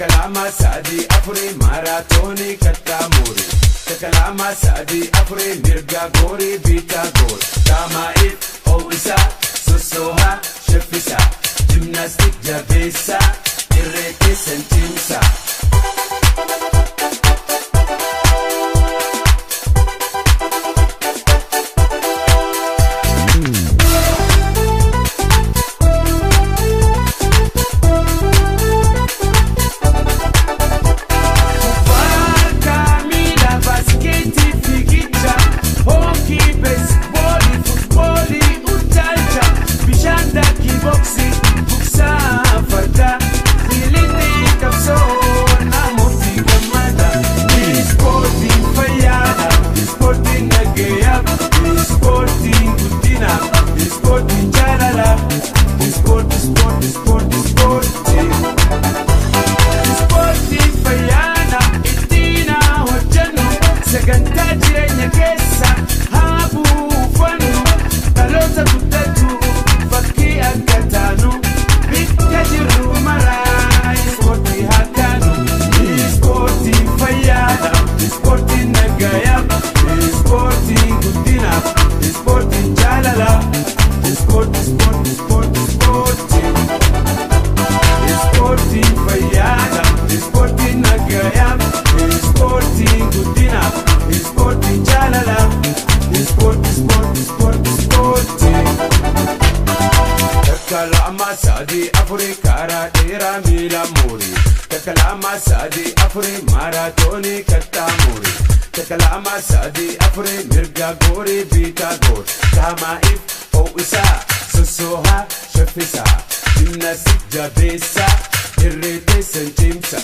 Takka lama sadii afurii maaraatoonii kattaa murii. Takka lama sadii afurii mirga goorii biitaa goor. Qaama'iif ho'isaa sossoohaa shaffisaa. Gimnaastik jabeessaa irree keessan cimsaa. Kubbaa miilaa, baaskeetii, fiigicha, hookii, beesboolii, futboolii, utaalcha, bishaan daakii, boksii, buksaa fardaa, miilli qabsoo namooti gammada. Ispoortiin fayyaadha, ispoortiin nagayyaa, ispoortiin guddina, ispoortiin jaalala, ispoortii, ispoortii, ispoortii, ispoortii. Ispoortiin fayyaadha, ittiin haa hojjennu, sagantaa jireenya keessa haa buufannu, dhaloota guddatu fakkii akka taanu, bikka jirru maraa ispoortii haa taanu. Ispoortiin fayyaadha, ispoortiin nagayyaa, ispoortiin guddina, ispoortiin jaalala, ispoortii, ispoortii, ispoortii, ispoortii. Ispoortiin fayyaadha, ispoortiin nagayyaa, ispoortiin guddina, ispoortiin jaalala, ispoortii, ispoortii, ispoortii, ispoortii. Takka lama sadii afurii karaa dheeraa miila murii. Takka lama sadii afurii maaraatoonii kattaa murii. Takka lama sadii afurii mirga goorii biitaa goor. Qaama'iif ho'isaa sossoohaa shaffisaa. Gimnaastik jabeessaa irree teessan cimsaa.